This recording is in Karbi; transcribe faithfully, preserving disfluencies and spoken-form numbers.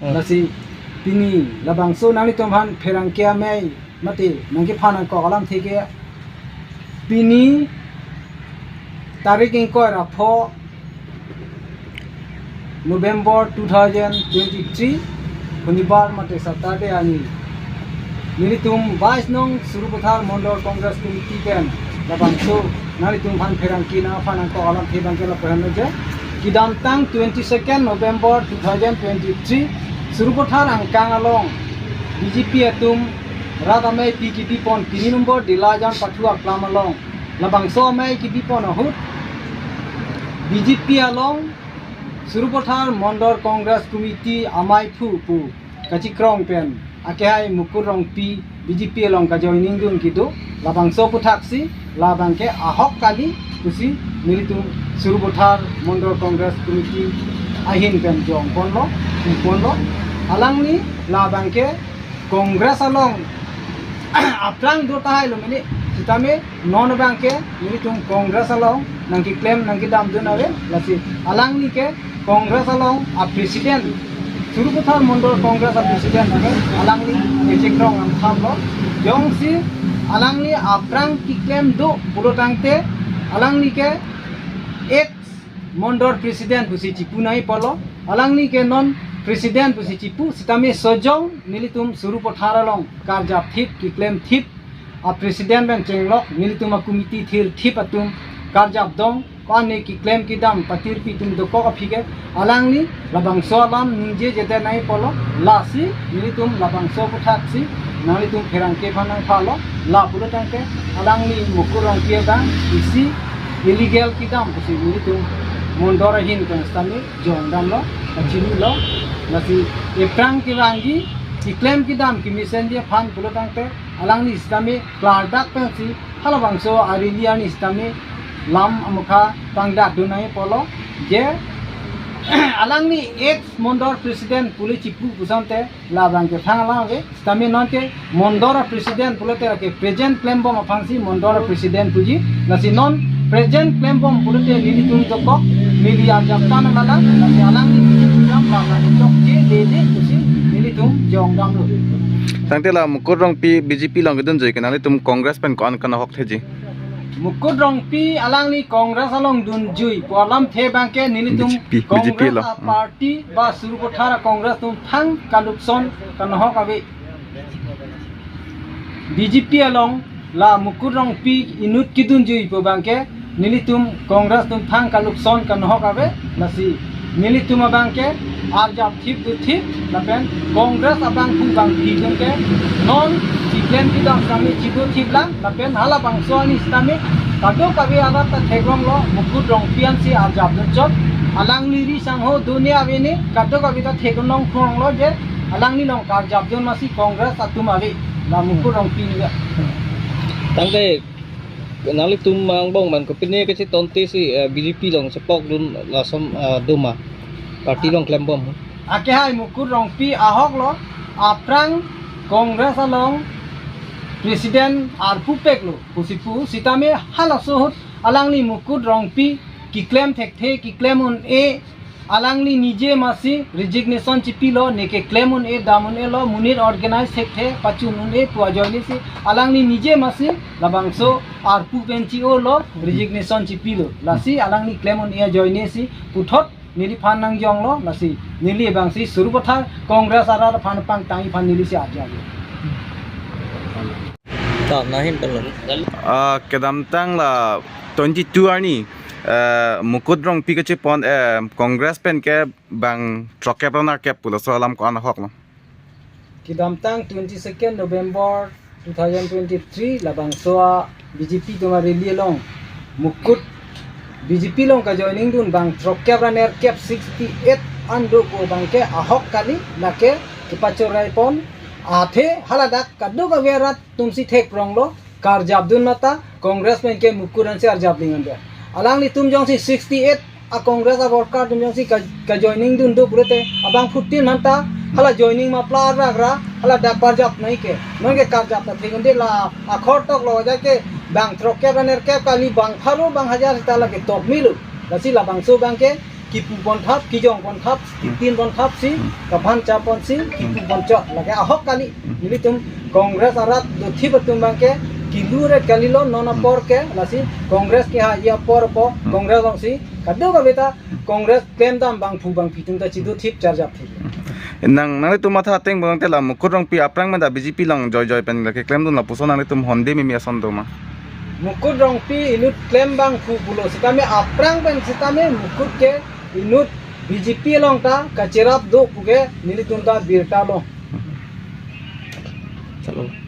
Lasi pini labangso nanglitum aphan pherangke amei mate nangkephan nangkok alamthe ke, pini tarik ingkoi ra pho November two thousand twenty-three, Shonibar mate Saturday arni, nelitum bais nong Sarupathar Mondol Congress Committee pen labangso nanglitum aphan pherangke nangkephan nangkok alamthe abangke lapu henlo je, kedamtang twenty-second November two thousand twenty-three, Sarupathar angkang along B J P atum rat amei pi kebipon, pini number Dilajan Pathu aklam along labangso amei kebipon ahut B J P along Sarupathar Mondol Congress Committee amaiphu pu kachikrong pen akehai Mukut Rongpi B J P along kajoining dun kedo, labangso aphuthaksi labangke ahok kali pusi nelitum Sarupathar Mondol Congress Committee ahin pen jongponlo, ingponlo. Alangli labangke Congress along aphrang do tahai lo mene, sitame non abangke nelitum Congress along nangkeklem nangkedam dun ave, lasi alangli ke Congress along a president, Sarupathar Mondol Congress a president ave, alangli kechikrong angthamlo. Jongsi alangli aphrang keklem do pulo tangte, alangli ke ex Mondol president pusi chipu nangji apotlo, alangli ke non president pusi chipu, sitame sojong nelitum Sarupathar along karjap thip, keklem thip, a president pen chenglok, nelitum a committee thirthip atum karjap dong, ko-an ne keklem kedam patirpi atum dokok aphi ke, alangli labangso alam ningje jete nangji apotlo, lasi nelitum labangso aphuthaksi nanglitum pherangke aphan nangphalo, lapulo tangte alangli Mukut Rongpi abang isi illegal kedam pusi nelitum Mondol ahin pen sitame jongdamlo, kachinulo, lasi ephrang kevangji, keklem kedam kemesenji aphan pulo tangte alangli sitame klardak pensi halabangso a rally arni sitame lam amukha pangdak dun nangji apotlo je alangli ex Mondol president pule chipu pu asonte labangke thang alam ave, sitame nonke Mondol a president pulote lake present klembom aphansi Mondol a president puji, lasi non present klembom pulote nelitum dokok, neli arjap tan alala, lasi alangli nelitum jam labang chokche dede pusi nelitum jongdamlo. Tangte la Mukut Rongpi B J P along kedunjui ke nanglitum Congress pen ko-an kanahok theji? Mukut Rongpi alangli Congress along dunjui pu alamthe abangke nelitum B J P, B J P Congress along. A party ba Sarupathar a Congress atum thang kalupson kanahok ave. B J P along la Mukut Rongpi inut kedunjui pu abangke nelitum Congress atum thang kalupson kanahok ave, lasi nelitum abangke arjap thip do thip, lapen Congress abangphu bangphi atum ke non keklem kedam sitame chido thip lang, lapen halabangso arni sitame kadokave arat ta theklonglo, Mukut Rongpi ansi arjap dunchot, alangli ri sangho done ave ne, kadokave ta theklong khonglo je alangli along karjap dun masi Congress atum ave, la Mukut Rongpi ni. Tangte nanglitum angbong man kopine kachetonte si, eh, B J P along chepok dun lason, eh, doma party along klembom? Akehai Mukut Rongpi ahoklo, aphrang Congress along president arpu peklo pusi pu, sitame halaso ahut alangli Mukut Rongpi keklem thekthe, keklem un-e, alangli nije masi resignation chipilo, ne keklem un-e, dam un-elo, monit organize thekthe pachun un-e pu ajoine si alangli nije masi labangso arpu pen chi-olo, resignation chipilo, lasi alangli klem un-e ajoine si puthot neliphan nangjonglo, lasi neli abangsi Sarupathar Congress arat aphan pangtangji aphan nelisi arjaplo. Ta nahin talo. Ah, kedamtang la twenty-two arni, eh, Mukut Rongpi kachepon, eh, Congress pen ke bang throkkep ra nerkep pu laso alam ko-an ahoklo? Kedamtang twenty-second November two thousand twenty-three labangso a B J P atum a rally along Mukut B J P along kajoining dun bang throkkep ra nerkep, sixty-eight an do pu abangke ahok kali, lake kepachorei pon, athe haladak kadokave arat atumsi thekpronglo, karjap dun mata Congress pen ke Mukut ansi arjap ding ande. Alanglitum jongsi sixty-eight a Congress a worker atum jongsi ka, kajoining dun do pulote abangphutin manta hala joining mapla rak ra haladak parjap nai ke. Nonke karjap ta thek un-e, la akhor toklo ja ke bang throkkep ra nerkep kali, bang pharo bang hajar seta lake top milo. Lasi labangso abangke kipu ponthap, kijong ponthap, kipin ponthap si, kaphan chap ponsi, kipu ponchot. Lake ahok kali, nelitum Congress arat dothip atum abangke, kilu ret kalilo non apor ke, lasi Congress ke ha ya apor po, Congress alongsi, kadokave ta Congress klemdam bangphu bangphi atum ta chidothip charjapthip. Nang, nanglitum matha ateng bang te la Mukut Rongpi aphrang pen ta B J P along joi joi pen lake klemdun lapuson nanglitum honde mimi ason doma. Mukut Rongpi inut klem bangphu pulo sitame aphrang pen sitame Mukut ke inut B J P along ta kacherap do puke nelitum ta birta lo. Chalo.